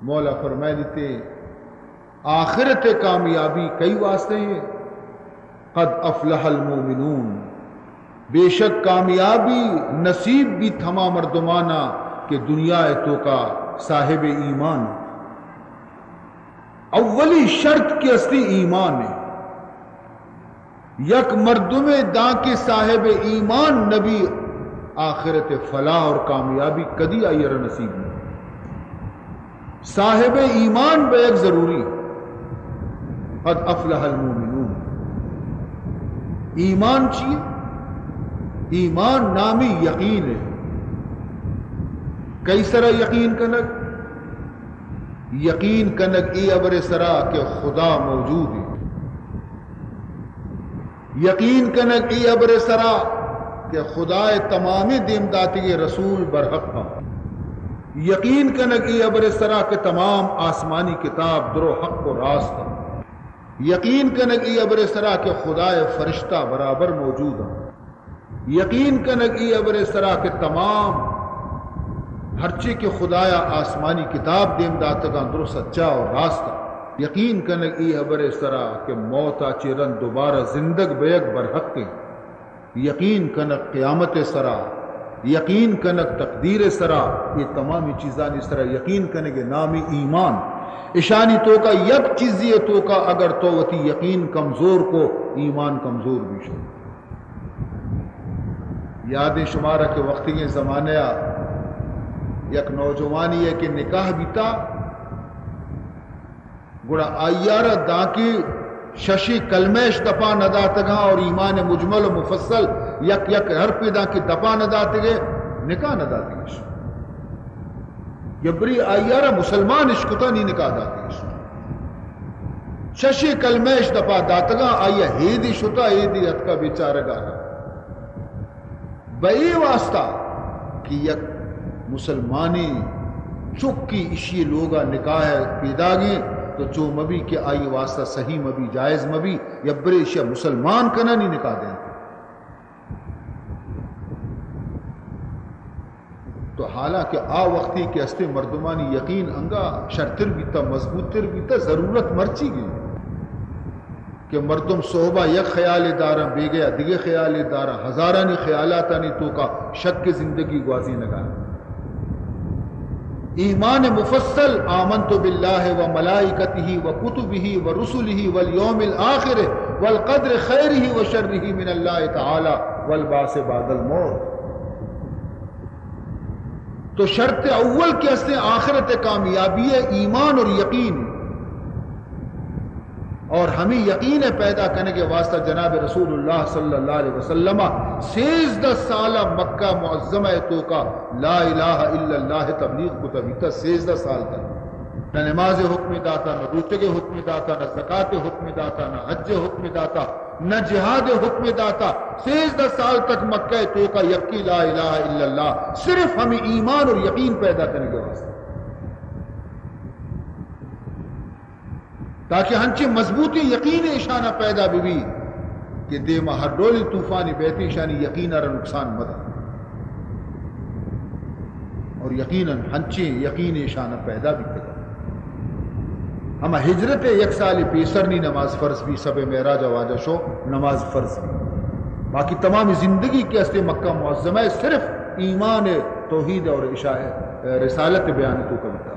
مولا فرمائے دیتے، آخرت کامیابی کئی واسطے ہے؟ قد افلح المؤمنون، بے شک کامیابی نصیب بیت ہما مردمانا کہ دنیا توکا صاحب ایمان۔ اولی شرط کہ استی ایمان ہے۔ یک مردمے دانکہ صاحب ایمان نبی، آخرت فلاح اور کامیابی کدی آئی را نصیب نہیں۔ صاحب ایمان بیگ ضروری۔ قد افلح المؤمنون۔ ایمان چی؟ ایمان نامی یقین ہے۔ کئی سرا یقین کنگ؟ یقین کنگ ای ابر سرا کہ خدا موجود ہے۔ یقین کنگ ای ابر سرا کہ خدائے تمامی دیم داتگیں رسول برحق ہاں۔ یقین کنگ ای ابر سرا کہ تمام آسمانی کتاب درو حق و راست ہاں۔ یقین کنگ ای ابر سرا کہ خدائے فرشتہ برابر موجود ہاں۔ یقین کنگ ای ابر سرا کہ تمام ہرچی کہ خدایا آسمانی کتاب دیم داتگاں درو سچا و راست ہاں۔ یقین کنگ ای ابر سرا کہ موتا چہ رند دوبارہ زندگ بیگ برحق ہیں۔ یقین کنگ قیامت سرا، یقین کنگ تقدیر سرا، یہ تمامی چیزانی سرا یقین کنگ نامی ایمان۔ اشانی توکا یک چیزی توکا اگر تو وتی یقین کمزور کو، ایمان کمزور بیشو۔ یادیں شمارا کہ وقتیگیں زمانے آ یک نوجوانی ہے کہ نکاح بیتا، گڑا آئی ء را دانکہ ششیں کلمہ اش دپا نہ داتگاں اور ایمان مجمل و مفصل یک یک حرفے دانکہ دپا نہ داتگے، نکاح نہ داتگش۔ یبری آئی ء را مسلمان اش کتا نی نکاح داتگش۔ ششیں کلمہ اش دپا داتگاں، آئی ء ہیدی شتا، ہیدی اتکا بیچارگا را۔ بہ اے واسطہ کہ یک مسلمانیں چکی اشی لوگا نکاح پیداگیں تو چو مبی کہ آئی واسطہ صحیح مبی، جائز مبی، یبرے اشیا مسلمان کنانی نکاح دیں۔ تو حالانکہ آ وقتی کہ استے مردمانی یقین انگا شرتر بیتا، مضبوط تر بیتا، ضرورت مرچی گی کہ مردم صحبا یک خیالے داراں، بیگہ ء دگہ خیالے داراں، ہزارانی خیالاتانی توکا شک زندگی گوازینگا۔ ایمان مفصل، آمنت باللہ و ملائکتہ و کتبہ و رسلہ والیوم الآخر والقدر خیرہ و شرہ من اللہ تعالی والبعث بعد الموت۔ تو شرط اول کہ استیں آخرت کامیابی ہے ایمان اور یقین۔ اور ہمیں یقین پیدا کنگ کے واسطہ جناب رسول اللہ صلی اللہ علیہ وسلم سیزدہ سال مکہ معظمہ توکا لا الہ الا اللہ تبلیغ کو تبیتا سیزدہ سال تک۔ نہ نماز حکم داتا، نہ روچگ حکم داتا، نہ زکات حکم داتا، نہ حج حکم داتا، نہ جہاد حکم داتا۔ سیزدہ سال تک مکہ توکا یکی لا الہ الا اللہ، صرف ہمیں ایمان اور یقین پیدا کرنے کے واسطے، تاکہ ہنچے مضبوطیں یقین ایشانا پیدا بہ بی کہ دیما ہر ڈولیں طوفانی بیتی ایشانی یقین را نقصان مدہ۔ اور یقیناً ہنچیں یقین ایشانا پیدا بیتگ۔ ہما ہجرت یک سال پیسر نی نماز فرض بی، سب معراج واجہ شو نماز فرض بی۔ باقی تمام زندگی کے استے مکہ معظمہ صرف ایمان توحید اور عشاء رسالت بیان توکا بیتا۔